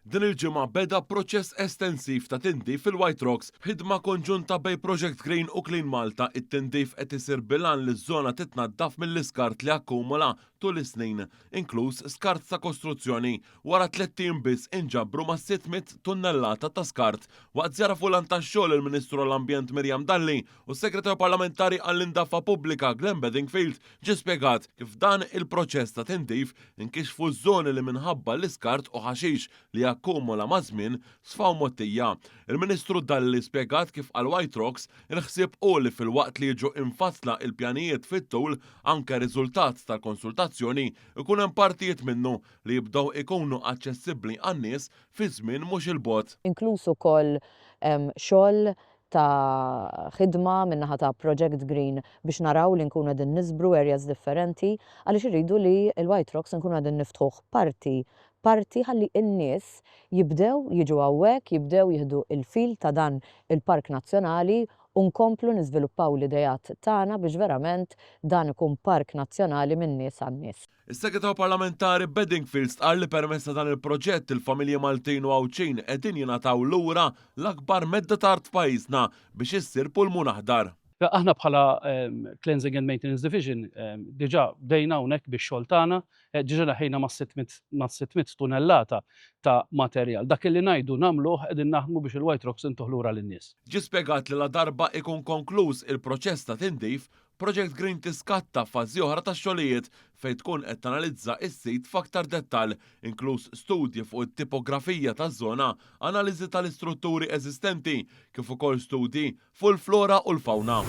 Din il-ġimgħa beda proċess estensiv ta' tindif fil-White Rocks. Ħidma konġunta bejn Project Green u Clean Malta, it-tindif qed isir bil-għan li ż-żona titnaddaf mill-iskart li akkumula tul is-snin, inkluż skart ta' kostruzzjoni. Wara tlett ijiem biss inġabru mas-600 tunnellata ta' skart. Waqt żjara fuq lant tax-xogħol il-Ministru għall-Ambjent Miriam Dalli u s-Segretarju Parlamentari għall-Indafa Pubblika Glenn Bedingfield Ġie spjegat kif f'dan il-proċess ta' tindif inkixfu żoni li minħabba l-iskart u ħaxix li akkumula maż-żmien sfaw mgħottija. Il-Ministru Dalli spjegat kif għal White Rocks il-ħsieb hu li filwaqt li jiġu imfassla il-pjanijiet fit-tul anke riżultat tal-konsultazzjoni jkun hemm partijiet minnu li jibdew ikunu aċċessibbli għan-nies fi żmien mhux 'il bogħod. Inkluż ukoll xogħol ta' ħidma min-naħa ta' Project Green biex naraw li nkunu qegħdin niżbru areas differenti għaliex irridu li l-White Rocks nkunu qegħdin niftħuh parti parti ħalli n-nies jibdew jiġu hawnhekk, jibdew jieħdu l-feel ta' dan il-Park Nazzjonali u nkomplu niżviluppaw l-ideat tagħna biex verament dan ikun park nazzjonali min-nies għan-nies. Is-Segretarju Parlamentari Bedingfield stqarr li permezz ta' dan il-proġett il-familji Maltin u Għawdxin qegħdin jingħataw lura l-akbar medda ta' art f'pajjiżna biex issir pulmun aħdar. Aħna bħala Cleansing and Maintenance Division diġà bdejna hawnhekk bix-xogħol tagħna, diġà neħħejna mas-600 tunellata ta' materjal. Dak li ngħidu nagħmluh, qegħdin naħdmu biex il-White Rocks intuh lura lin-nies. Ġie spjegat li ladarba ikun konkluż il-proċess ta' tindif, Project Green tiskatta fażi oħra ta' xogħlijiet fejn tkun qed tanalizza s-sit f'aktar dettall, inkluż studji fuq it-tipografija taż-żona, analiżi tal-istrutturi eżistenti, kif ukoll studji fuq il-flora u l-fawna.